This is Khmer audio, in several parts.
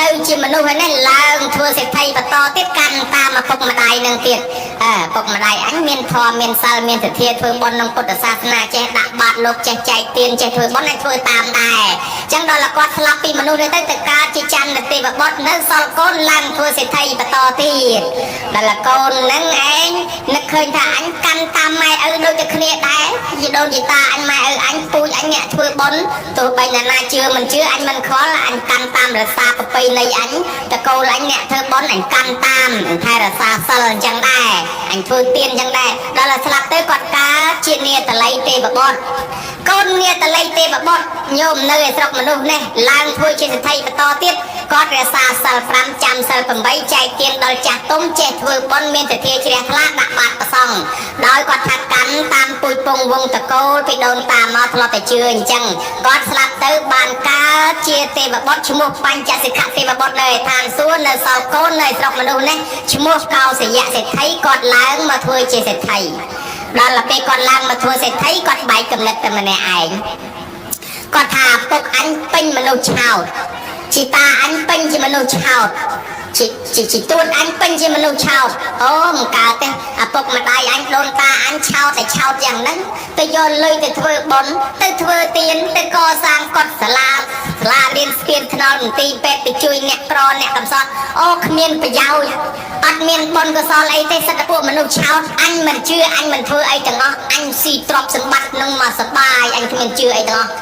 នៅជាមនុស្សហើយនេះឡើងធ្វើសេដ្ឋីបន្តទៀតកាន់តាមឪពុកម្ដាយនឹងទៀតអើឪពុកម្ដាយអញមានធម៌មានសិលមានសទ្ធាធ្វើបុណ្យក្នុងពុទ្ធសាសនាចេះដាក់បាតលោកចេះចែកទានចេះធ្វើបុណ្យអញធ្វើតាមដែរអញ្ចឹងដល់តែគាត់ស្លាប់ពីមនុស្សនេះទៅទៅកើតជាចន្ទទេវបុត្រនៅសល់កូនឡើងធ្វើសេដ្ឋីបន្តទៀតដល់តែកូននឹងឯងនឹកឃើញថាអញកាន់តាមម៉ែឪដូចតែគ្នាដែរជីដូនជីតាអញម៉ែឪអញពូជអញអ្នកធ្វើបុណ្យទោះបីណានាជឿមិនជឿអញមិនខ្វល់អញកាន់តាមរក្សាប្រពៃណីអញតកូលអញអ្នកធ្វើបុណ្យអញកាន់តាមអញថែរក្សាសិលអញ្ចឹងដែរអញធ្វើទានអញ្ចឹងដែរដល់តែស្លាប់ទៅគាត់កើតជានាតល័យទេវបុត្រកូននាតល័យទេវបុត្រញោមនៅឯស្រុកមនុស្សនេះឡើងធ្វើជាសេដ្ឋីបន្តទៀតគាត់រក្សាសិល5ចាំសិល8ចែកទានដល់ចាស់ទុំចេះធ្វើបុណ្យមានសទ្ធាជ្រះថ្លាដាក់បាតប្រសង់ដោយគាត់ថាកាន់តាមពូជពងវងតកូលពីដូនតាមកធ្លាប់តែជឿអញ្ចឹងគាត់ស្លាប់ទៅបានកើតជាទេវបុត្រឈ្មោះបញ្ចសិក្ខទេវបុត្រនៅឯឋានសួគ៌នៅសល់កូននៅស្រុកមនុស្សនេះឈ្មោះកោសយៈសេដ្ឋីគាត់ឡើងមកធ្វើជាសេដ្ឋីដល់ទៅពេលគាត់ឡើងមកធ្វើសេដ្ឋីគាត់បែកកំណត់តែម្នាក់ឯងគាត់ថាពុកអញពេញមនុស្សឆោតជីតាអញពេញជាមនុស្សឆោតជីជីជីទួតអញពេញជាមនុស្សឆោតអូមិនកើតទេឪពុកម្ដាយអញដូនតាអញឆោតតែឆោតយ៉ាងហ្នឹងទៅយកលុយទៅធ្វើបុណ្យទៅធ្វើទានទៅកសាងកុដិសាលាសាលារៀនស្ពានថ្នល់មន្ទីរពេទ្យទៅជួយអ្នកក្រអ្នកកំសត់អូគ្មានប្រយោជន៍អត់មានបុណ្យកុសលអីទេសិតតែពួកមនុស្សឆោតអញមិនជឿអញមិនធ្វើអីទាំងអស់អញស៊ីទ្រព្យសម្បត្តិនឹងមកសបាយអញគ្មានជឿអីទាំងអស់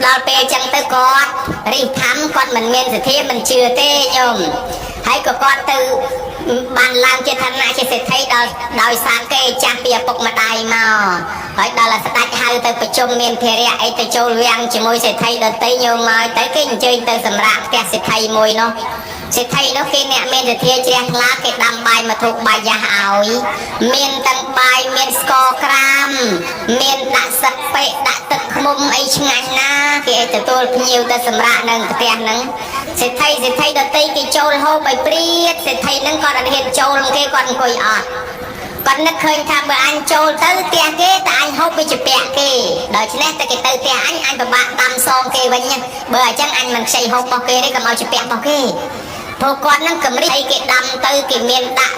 ដល់ពេលអញ្ចឹងទៅគាត់រិះធម្មគាត់មិនមានសទ្ធាមិនជឿទេញោមហើយក៏គាត់ទៅបានឡើងជាឋានៈជាសេដ្ឋីដល់ដោយសារគេចាស់ពីឪពុកម្ដាយមកហើយដល់ស្ដេចហៅទៅប្រជុំមានភារៈអីទៅចូលវាំងជាមួយសេដ្ឋីដតីញោមមកទៅគេអញ្ជើញទៅសម្រាប់ផ្ទះសេដ្ឋីមួយនោះសេដ្ឋីនោះគេអ្នកមានសទ្ធាជ្រះថ្លាគេដាំបាយមកធូបបាយយ៉ាស់ឲ្យមានទាំងបាយមានស្ករក្រាមមានដាក់សឹកពេកដាក់ទឹកឃ្មុំអីឆ្ងាញ់ណាគេឲ្យទទួលភ្ញៀវទៅសម្រាប់នឹងផ្ទះហ្នឹងសេដ្ឋីសេដ្ឋីដតីគេចូលហូបឲ្យព្រាតសេដ្ឋីហ្នឹងគាត់អត់ហ៊ានចូលគេគាត់អង្គុយអត់គាត់នឹកឃើញថាបើអញចូលទៅផ្ទះគេតែអញហូបវាជាពាក់គេដូច្នេះតែគេទៅផ្ទះអញអញពិបាកដាំសងគេវិញណាបើអញ្ចឹងអញមិនខ្ចីហូបរបស់គេទេកុំឲ្យជាពាក់របស់គេព្រោះគាត់នឹងកម្រិតអីគេដាំទៅគេមានដាក់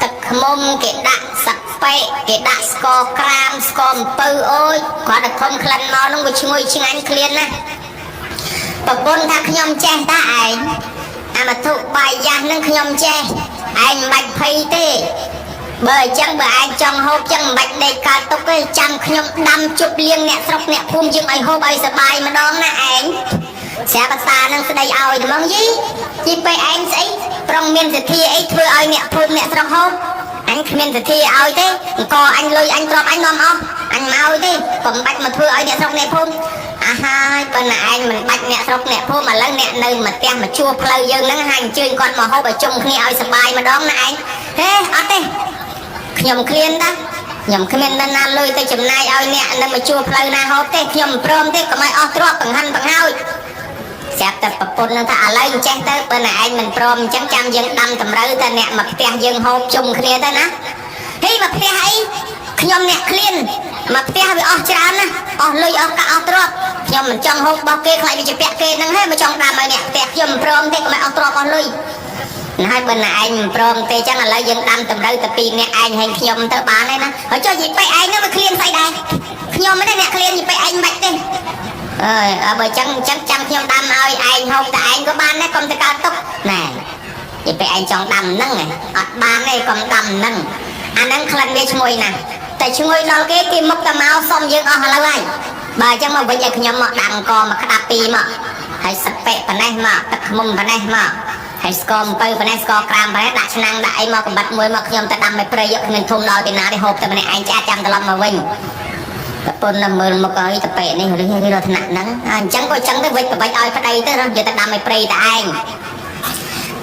ទឹកឃ្មុំគេដាក់សឹកប៉េគេដាក់ស្ករក្រាមស្ករអំពៅអូយគាត់តែធំក្លិនមកនោះវាឈ្ងុយឆ្ងាញ់ឃ្លានណាស់ប្រពន្ធថាខ្ញុំចេះតាឯងអាមធុបាយយ៉ាស់នឹងខ្ញុំចេះឯងមិនបាច់ភ័យទេបើអញ្ចឹងបើឯងចង់ហូបចឹងមិនបាច់ដេកកើតទុកទេចាំខ្ញុំដាំជប់លៀងអ្នកស្រុកអ្នកភូមិយើងឲ្យហូបឲ្យសប្បាយម្ដងណាឯងស្រាប់តានឹងស្ដីឲ្យត្មងយីយីពេលឯងស្អីប្រុងមានសទ្ធាអីធ្វើឲ្យអ្នកភូមិអ្នកស្រុកហូបអញគ្មានសទ្ធាឲ្យទេអង្គអញលុយអញទ្រព្យអញនាំអស់អញមកទេកុំបាច់មកធ្វើឲ្យអ្នកស្រុកអ្នកភូមិអាហើយប៉ុន្តែឯងមិនបាច់អ្នកស្រុកអ្នកភូមិឥឡូវអ្នកនៅមួយផ្ទះមួយជួរផ្លូវយើងហ្នឹងហើយអញ្ជើញគាត់មកហូបឲ្យជុំគ្នាឲ្យសប្បាយម្ដងណាឯងហេអត់ទេខ្ញុំឃ្លានតាខ្ញុំគ្មាននរណាលុយទៅចំណាយឲ្យអ្នកនឹងមកជួរផ្លូវណាហូបទេខ្ញុំមិនព្រមទេកុំឲ្យអស់ទ្រព្យបង្ហាន់បង្ហើយស្រាប់តែប្រពន្ធនឹងថាឥឡូវអញ្ចេះទៅបើណែឯងមិនព្រមអញ្ចឹងចាំយើងដាំតម្រូវតែអ្នកមកផ្ទះយើងហូបជុំគ្នាទៅណាហេមកផ្ទះអីខ្ញុំអ្នកឃ្លានមកផ្ទះវាអស់ច្រើនណាស់អស់លុយអស់កាក់អស់ទ្រព្យខ្ញុំមិនចង់ហូបរបស់គេខ្លាចវាជាពាក់គេហ្នឹងហេមកចង់ដាំឲ្យអ្នកផ្ទះខ្ញុំមិនព្រមទេកុំឲ្យអស់ទ្រព្យអស់លុយណាហើយបើណែឯងមិនព្រមទេចឹងឥឡូវយើងដាំតម្រូវតែពីរអ្នកឯងហើយខ្ញុំទៅបានហើយណាហើយចុះយីពេឯងហ្នឹងវាឃ្លានស្អីដែរខ្ញុំមិនទេអ្នកឃ្លានយីពេឯងមិនបាច់ទេអើយអើបើចឹងចឹងចាំខ្ញុំដាំឲ្យឯងហូបតែឯងក៏បានដែរកុំទៅកើតទុកណែយីពេឯងចង់ដាំហ្នឹងអត់បានទេកុំដាំហ្នឹងអាហ្នឹងក្លិនវាឈ្ងុយណាស់តែឈ្ងុយដល់គេគេមុខតែមកសុំយើងអស់ឥឡូវហើយបើចឹងមកវិញឲ្យខ្ញុំមកដាំកមកក្តាប់ពីមកហើយសប៉ិប៉ុណ្ណេះមកទឹកឃ្មុំប៉ុណ្ណេះមកហើយស្ករអំពៅប៉ុណ្ណេះស្ករក្រាមប៉ុណ្ណេះដាក់ឆ្នាំងដាក់អីមកកំបិតមួយមកខ្ញុំទៅដាំឲ្យព្រៃយកគ្មានធំដល់ទីណាទេហូបតែម្នាក់ឯងឆ្អាតចាំត្រឡប់មកវិញប្រពន្ធនៅមើលមុខអើយតពេនេះរិះរិះដល់ថ្នាក់ហ្នឹងអញ្ចឹងក៏អញ្ចឹងទៅវិចបបាច់ឲ្យប្តីទៅយកទៅដាំឲ្យព្រៃតែឯង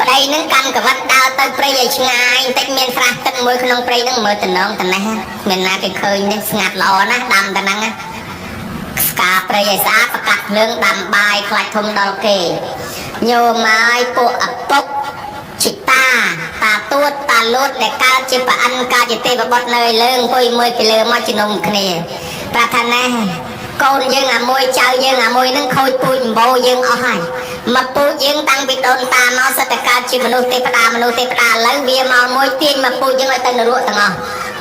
ប្តីហ្នឹងកាន់កវ៉ាត់ដើរទៅព្រៃឲ្យឆ្ងាយបន្តិចមានស្រះទឹកមួយក្នុងព្រៃហ្នឹងមើលតំណងតំណេះមានណាគេឃើញនេះស្ងាត់ល្អណាស់ដាំតែហ្នឹងស្កាព្រៃឲ្យស្អាតប្រកាសភ្លើងដាំបាយខ្លាច់ធំដល់គេញោមហើយពួកឪពុកជីតាតាទួតតាលួតដែលកើតជាប្រអិនកើតជាទេវបុត្រនៅលើអង្គុយមួយពីលើមកជំនុំគ្នាប្រាប់ថាណែកូនយើងអាមួយចៅយើងអាមួយហ្នឹងខូចពូជអម្បូរយើងអស់ហើយ មកពូជយើងតាំងពីដូនតាមកសិតតែកើតជាមនុស្សទេវតាមនុស្សទេវតាឥឡូវវាមកមួយទាញមកពូជយើងឲ្យទៅនរកទាំងអស់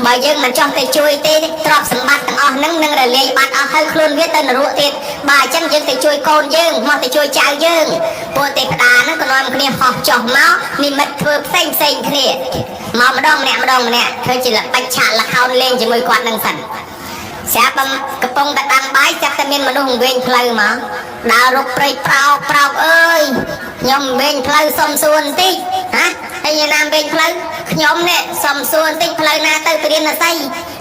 បើយើងមិនចង់ទៅជួយទេទ្រព្យសម្បត្តិទាំងអស់ហ្នឹងនឹងរលាយបាត់អស់ហើយខ្លួនវាទៅនរកទៀតបើអញ្ចឹងយើងទៅជួយកូនយើងមកទៅជួយចៅយើងពួកទេវតាហ្នឹងក៏នាំគ្នាហោះចុះមកនិមិត្តធ្វើផ្សេងផ្សេងគ្នាមកម្ដងម្នាក់ម្ដងម្នាក់ធ្វើជាល្បិចឆាកល្ខោនលេងជាមួយគាត់នឹងសិន ស្រាប់តែកំពុងតែដាំបាយស្រាប់តែមានមនុស្សវិញផ្លូវមកដើររុកព្រៃប្រោកប្រោកអើយខ្ញុំវិញផ្លូវសុំសួរបន្តិចហ៎ហើយយ៉ាងណាវិញផ្លូវខ្ញុំនេះសុំសួរបន្តិចផ្លូវណាទៅព្រានសី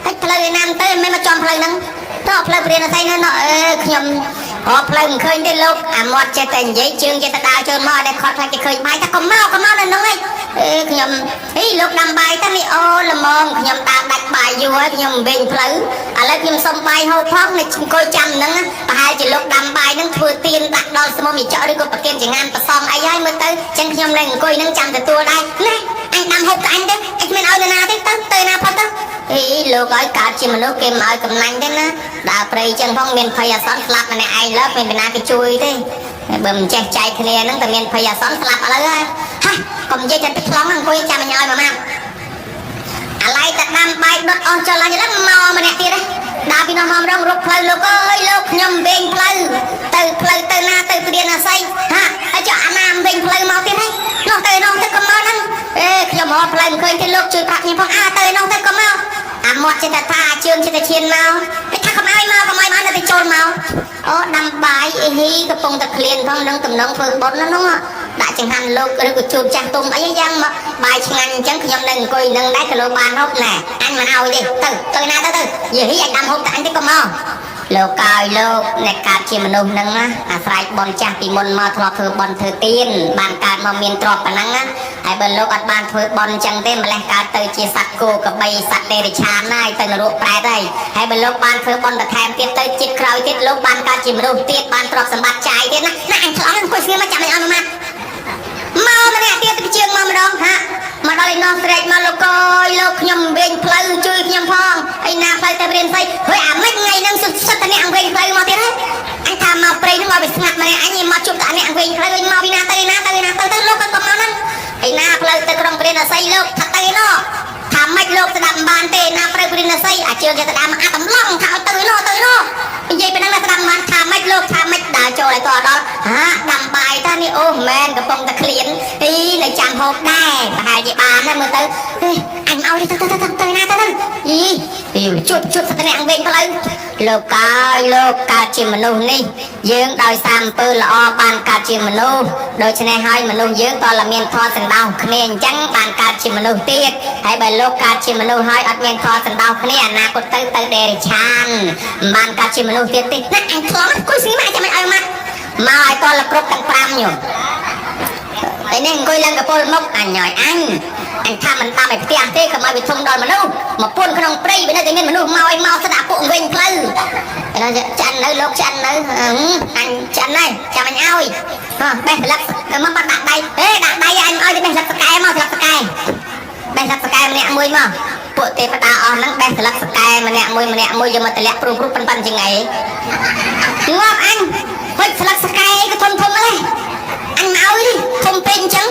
ហើយផ្លូវឯណាទៅមិនមកចំផ្លូវហ្នឹងទៅផ្លូវព្រានសីនោះណអើខ្ញុំរកផ្លូវមិនឃើញទេលោកអាមាត់ចេះតែនិយាយជើងចេះតែដើរចូលមកតែខត់ខ្លាចគេឃើញបាយថាកុំមកកុំមកនៅនោះឯងអេខ្ញុំហីលោកដាំបាយតានេះអូល្មមខ្ញុំដើរដាច់បាយយូរហើយខ្ញុំវិញផ្លូវឥឡូវខ្ញុំសុំបាយហូបផងនៅអង្គុយចាំហ្នឹងប្រហែលជាលោកដាំបាយហ្នឹងធ្វើទៀនដាក់ដល់ស្មុំវិចកឬក៏ប្រគិនចងានប្រសំអីហើយមើលទៅចឹងខ្ញុំនៅអង្គុយហ្នឹងចាំទទួលដែរណាអញដាំហូបតែអញទេអញគ្មានឲ្យនរណាទេទៅទៅណាផុតទៅអីលោកឲ្យកើតជាមនុស្សគេមិនឲ្យកំណាញ់ទេណាដើរព្រៃចឹងផងមានភ័យអាសន្នស្លាប់ម្នាក់ឯងលើមានពីណាគេជួយទេបើមិនចេះចែកគ្នាហ្នឹងតែមានភ័យអាសន្នស្លាប់ឥឡូវហើយហាកុំនិយាយតែទឹកខ្លងអង្គុយចាំអញឲ្យមួយម៉ាត់អាឡ័យតែដាំបាយដុតអស់ចុះឡើងឡើងមកម្នាក់ទៀតហ៎ដើរពីនោះមកម្ដងរុកផ្លូវលោកអើយលោកខ្ញុំវិញផ្លូវទៅផ្លូវទៅណាទៅព្រានអាស័យហាហើយចុះអាណាវិញផ្លូវមកទៀតហ៎នោះទៅនោះទៅកុំមកហ្នឹងអេខ្ញុំរកផ្លូវមិនឃើញទេលោកជួយប្រាប់ខ្ញុំផងអាទៅនោះទៅកុំមកអាមាត់ចេះតែថាជើងចេះតែឈានមកគេថាកុំឲ្យមកកុំឲ្យមកនៅតែចូលមកអូដាំបាយអីហ៊ីកំពុងតែឃ្លានផងនឹងតំណងធ្វើបុណ្យណានោះដាក់ចង្ហាន់លោកឬក៏ជួបចាស់ទុំអីយ៉ាងមកបាយឆ្ងាញ់អញ្ចឹងខ្ញុំនៅអង្គុយនឹងដែរក៏លោកបានហូបណែអញមិនឲ្យទេទៅទៅណាទៅទៅយីហ៊ីអញដាំហូបតែអញទេកុំមកលោកកោយលោកអ្នកកើតជាមនុស្សហ្នឹងណាអាស្រ័យបុណ្យចាស់ពីមុនមកធ្លាប់ធ្វើបុណ្យធ្វើទានបានកើតមកមានទ្រព្យប៉ុណ្ណឹងណាហើយបើលោកអត់បានធ្វើបុណ្យអញ្ចឹងទេម្លេះកើតទៅជាសត្វគោក្របីសត្វទេរិឆានណាហើយទៅនរកប្រែតហើយហើយបើលោកបានធ្វើបុណ្យបន្ថែមទៀតទៅជាតិក្រោយទៀតលោកបានកើតជាមនុស្សទៀតបានទ្រព្យសម្បត្តិចាយទៀតណាណាអញឆ្លងអង្គុយស្ងៀមមកចាំអញអត់មកមកម្នាក់ទៀតទៅជើងមកម្ដងហាមកដល់ឯនោះស្រែកមកលោកអើយលោកខ្ញុំវិញផ្លូវជួយខ្ញុំផងឯណាផ្លូវទៅរៀនស្អីហើយអាម៉េចថ្ងៃហ្នឹងសុទ្ធសុទ្ធតែអ្នកវិញផ្លូវមកទៀតហ៎អញថាមកព្រៃហ្នឹងមកវាស្ងាត់ម្នាក់អញមកជួបតែអ្នកវិញផ្លូវវិញមកពីណាទៅណាទៅណាទៅទៅលោកក៏កុំមកហ្នឹងឯណាផ្លូវទៅក្រុងព្រានសីលោកថាទៅណោះថាម៉េចលោកស្ដាប់មិនបានទេណាផ្លូវព្រានសីអាជើងគេស្ដាប់អាកំឡុងថាឲ្យទៅណោះទៅណោះនិយាយប៉ុណ្ណឹងស្ដាប់មិនបានថាម៉េចលោកថាម៉េចដើរចូលឲ្យតដល់ហាដាំបាយតានេះអូមែនកំពុងតែឃ្លានអីនៅចាំហូបដែរប្រហែលជាបានណាមើលទៅហេអញមកឲ្យទៅទៅទៅទៅណាទៅទៅយីជួបជួបសត្វអ្នកវិញផ្លូវលោកកាយលោកកើតជាមនុស្សនេះយើងដោយសារអំពើល្អបានកើតជាមនុស្សដូច្នេះហើយមនុស្សយើងក៏លមានធម៌សណ្ដោសគ្នាអញ្ចឹងបានកើតជាមនុស្សទៀតហើយបើលោកកើតជាមនុស្សហើយអត់មានធម៌សណ្ដោសគ្នាអនាគតទៅទៅដេរិឆានមិនបានកើតជាមនុស្សទៀតទេណាអញខ្លងគួយស្ងៀមចាំឲ្យមកមកឲ្យតលគ្រប់ទាំង5ញោម តែនេះអង្គុយឡើងកពលមុខអញឲ្យអញអញថាមិនតាមឲ្យផ្ទះទេកុំឲ្យវាធំដល់មនុស្សមកពួនក្នុងព្រៃវានៅតែមានមនុស្សមកឲ្យមកស្ដាក់ពួកវិញផ្លូវឥឡូវចាន់នៅលោកចាន់នៅអញចាន់ហើយចាំអញឲ្យហ៎បេះស្លឹកមកបាត់ដាក់ដៃហេដាក់ដៃអញឲ្យទៅបេះស្លឹកសកែមកស្លឹកសកែបេះស្លឹកសកែម្នាក់មួយមកពួកទេវតាអស់ហ្នឹងបេះស្លឹកសកែម្នាក់មួយម្នាក់មួយយកមកតម្លាក់ព្រុសព្រុសប៉ិនប៉ិនជាងអីងាប់អញហុចស្លឹកសកែអីក៏ធំធំម្លេះអញមកឲ្យធំពេកអញ្ចឹង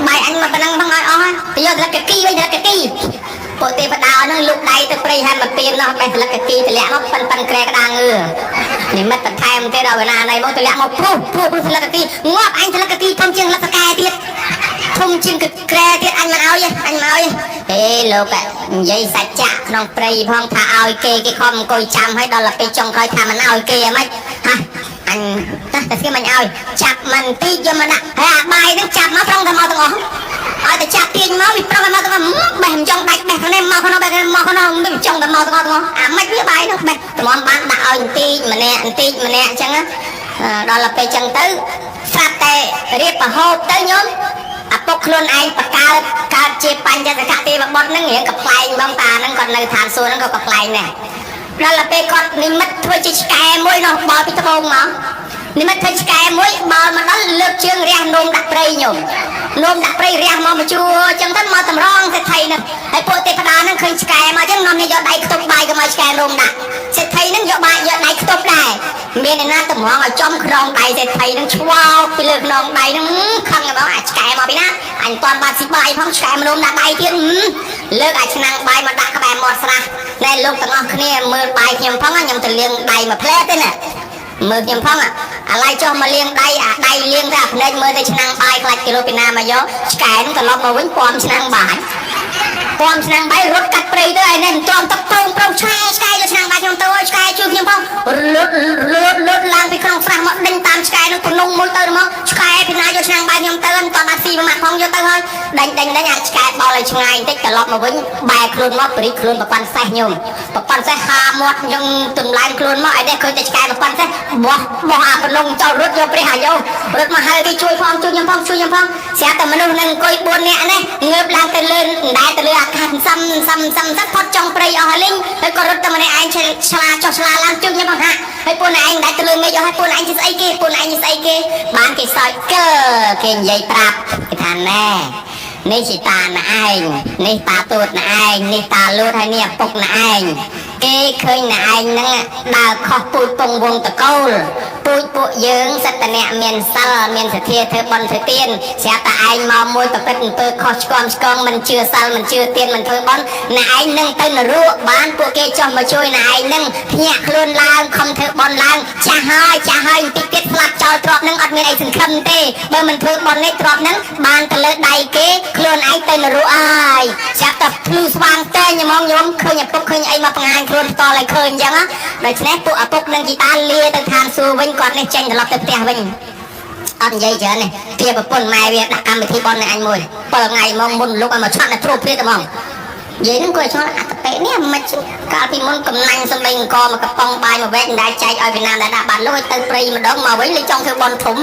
បាយអញមកប៉ុណ្ណឹងផងឲ្យអស់ហើយទៅយកស្លឹកកគីវិញស្លឹកកគីពួកទេវតាហ្នឹងលុកដៃទៅព្រៃហើយមកពៀននោះបេះស្លឹកកគីតម្លាក់មកប៉ិនប៉ិនក្រែក្តារងើនិមិត្តបន្ថែមទេដល់វេលាណៃមកតម្លាក់មកព្រុសព្រុសព្រុសស្លឹកកគីងាប់អញស្លឹកកគីធំជាងស្លឹកសកែទៀតធំជាងក្រែទៀតអញមកឲ្យអញមកឲ្យហេលោកនិយាយសច្ចៈក្នុងព្រៃផងថាឲ្យគេគេខំអង្គុយចាំឲ្យដល់ពេលចុងក្រោយថាមិនឲ្យគេហ្មងហ่ะអញតែតែស្គីមិនឲ្យចាប់មិនតិចយកមកដាក់ហើយអាបាយហ្នឹងចាប់មកប្រងតែមកទាំងអស់ឲ្យតែចាប់ទាញមកវាប្រងតែមកទាំងអស់បេះមិនចង់ដាច់បេះខាងនេះមកខាងនោះបេះខាងនេះមកខាងនោះមិនចង់តែមកទាំងអស់ទាំងអស់អាមិនវាបាយហ្នឹងបេះតម្រាំបានដាក់ឲ្យបន្តិចម្នាក់បន្តិចម្នាក់អញ្ចឹងដល់ពេលអញ្ចឹងទៅស្រាប់តែរៀបប្រហូបទៅញោមអាពុកខ្លួនឯងបកើតកើតជាបញ្ញសកទេវបុត្រហ្នឹងរៀងកំ pl ែងបងតាហ្នឹងគាត់នៅឋានសួគ៌ហ្នឹងក៏កំ pl ែងដែរដល់ពេលគាត់និមិត្តធ្វើជាឆ្កែមួយនោះបល់ពីត្បូងមក និមិត្តឃើញឆ្កែមួយបោលមកដល់លើកជើងរះនោមដាក់ព្រៃញោមនោមដាក់ព្រៃរះមកមកជួអញ្ចឹងទៅមកតម្រងសេដ្ឋីហ្នឹងហើយពួកទេវតាហ្នឹងឃើញឆ្កែមកអញ្ចឹងនាំនេះយកដៃខ្ទប់បាយកុំឲ្យឆ្កែនោមដាក់សេដ្ឋីហ្នឹងយកបាយយកដៃខ្ទប់ដែរមានអ្នកណាតម្រងឲ្យចំខ្នងដៃសេដ្ឋីហ្នឹងឆ្វោកពីលើខ្នងដៃហ្នឹងខឹងហ្មងអាឆ្កែមកពីណាអញតាន់បានស៊ីបាយផងឆ្កែមកនោមដាក់ដៃទៀតលើកអាឆ្នាំងបាយមកដាក់ក្បែរមាត់ស្រះណែលោកទាំងអស់គ្នាមើលបាយខ្ញុំផងខ្ញុំទៅលាងដៃមួយផ្លែទេណាមើលខ្ញុំផងអាឡៃចុះមកលាងដៃអាដៃលាងតែអាភ្នែកមើលទៅឆ្នាំងបាយខ្លាចគីឡូពីណាមកយកឆ្កែហ្នឹងត្រឡប់មកវិញពំឆ្នាំងបាយពំឆ្នាំងបាយរត់កាត់ព្រៃទៅឯនេះមិនទ្រាំទឹកប្រងប្រងឆ្កែឆ្កែយកឆ្នាំងបាយខ្ញុំទៅឲ្យឆ្កែជួយខ្ញុំផងលុតលុតលុតឡើងពីក្នុងស្រះមកដេញតាមឆ្កែនោះភ្នំមួយទៅមកឆ្កែពីណាយកឆ្នាំងបាយខ្ញុំទៅមិនតបាត់ស៊ីមួយម៉ាត់ផងយកទៅហើយដេញដេញដេញអាឆ្កែបោលឲ្យឆ្ងាយបន្តិចត្រឡប់មកវិញបែរខ្លួនមកព្រីខ្លួនប្រព័ន្ធសេះញោមប្រព័ន្ធសេះហាមាត់ខ្ញុំទម្លាយខ្លួនមកឲ្យនេះឃើញតែឆ្កែប្រព័ន្ធសេះបោះបោះអាភ្នំចោលរត់យកព្រះអាយោរត់មកហៅគេជួយផងជួយខ្ញុំផងជួយខ្ញុំផងស្រាប់តែមនុស្សនឹងអង្គុយ4នាក់នេះងើបឡើងទៅលើដែរទៅលើអាកាសសំសំសំសំផុតចុងព្រៃអស់ហើយលីងហើយក៏រត់ទៅម្នាក់ឯងឆ្លាចុះឆ្លាឡើងជួយខ្ញុំផងហាហើយពួកឯងដែរទៅលើមេឃអស់ហើយពួកឯងជាស្អីគេពួកឯងជាស្អីគេបានគេសើចកើគេនិយាយប្រាប់គេថាណែនេះជាតាណឯងនេះតាទួតណឯងនេះតាលួតហើយនេះឪពុកណឯងគេឃើញណឯងហ្នឹងដើរខុសពូជពងវងតកូលពូជពួកយើងសិតតអ្នកមានសិលមានសទ្ធាធ្វើបុណ្យធ្វើទានស្រាប់តែឯងមកមួយប្រព្រឹត្តអំពើខុសឆ្គំឆ្គងមិនជឿសិលមិនជឿទានមិនធ្វើបុណ្យណឯងនឹងទៅនរកបានពួកគេចុះមកជួយណឯងនឹងភ្ញាក់ខ្លួនឡើងខំធ្វើបុណ្យឡើងចាស់ហើយចាស់ហើយបន្តិចទៀតស្លាប់ចោលទ្រព្យនឹងអត់មានអីសង្ឃឹមទេបើមិនធ្វើបុណ្យនេះទ្រព្យនឹងបានទៅលើដៃគេខ្លួនឯងទៅនរកហើយស្រាប់តែភ្លឺស្វាងតែញហ្មងញោមឃើញឪពុកឃើញអីមកបង្ហាញខ្លួនផ្ទាល់ឲ្យឃើញអញ្ចឹងដូច្នេះពួកឪពុកនិងជីតាលាទៅឋានសួគ៌វិញគាត់នេះចេញត្រឡប់ទៅផ្ទះវិញអត់និយាយច្រើនទេពីប្រពន្ធម៉ែវាដាក់កម្មវិធីបុណ្យឲ្យអញមួយ7ថ្ងៃហ្មងមុនលោកឲ្យមកឆាត់តែទ្រូព្រាតហ្មងនិយាយហ្នឹងគាត់ឆ្ងល់អត្តតិនេះមិនកាលពីមុនកំណាញ់សំដីអង្គមកកំប៉ុងបាយមួយវែកមិនដែលចែកឲ្យវៀតណាមដែលដាក់បានលុយទៅព្រៃម្ដងមកវិញលេចង់ធ្វើបុណ្យធំ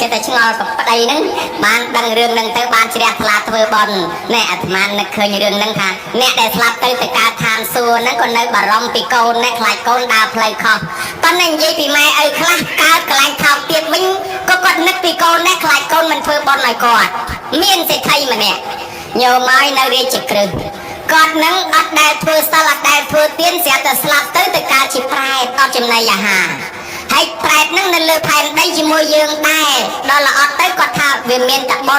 ចេះតែឆ្ងល់កប្តីហ្នឹងបានដឹងរឿងហ្នឹងទៅបានជ្រះថ្លាធ្វើបុណ្យណែអាត្មានឹកឃើញរឿងហ្នឹងថាអ្នកដែលស្លាប់ទៅទៅកើតឋានសួគ៌ហ្នឹងក៏នៅបារម្ភពីកូនណែខ្លាចកូនដើរផ្លូវខុសប៉ុន្តែនិយាយពីម៉ែឪខ្លះកើតកន្លែងថោកទៀតវិញក៏គាត់នឹកពីកូនណែខ្លាចកូនមិនធ្វើបុណ្យឲ្យគាត់មានសេដ្ឋីម្នាក់ញោមឲ្យនៅរាជក្រឹសគាត់នឹងអត់ដែលធ្វើសិលអត់ដែលធ្វើទានស្រាប់តែស្លាប់ទៅទៅកើតជាប្រែតអត់ចំណីអាហារហើយប្រែតនឹងនៅលើផែនដីជាមួយយើងដែរដល់ល្អត់ទៅគាត់ថាវាមានតែបុណ្យ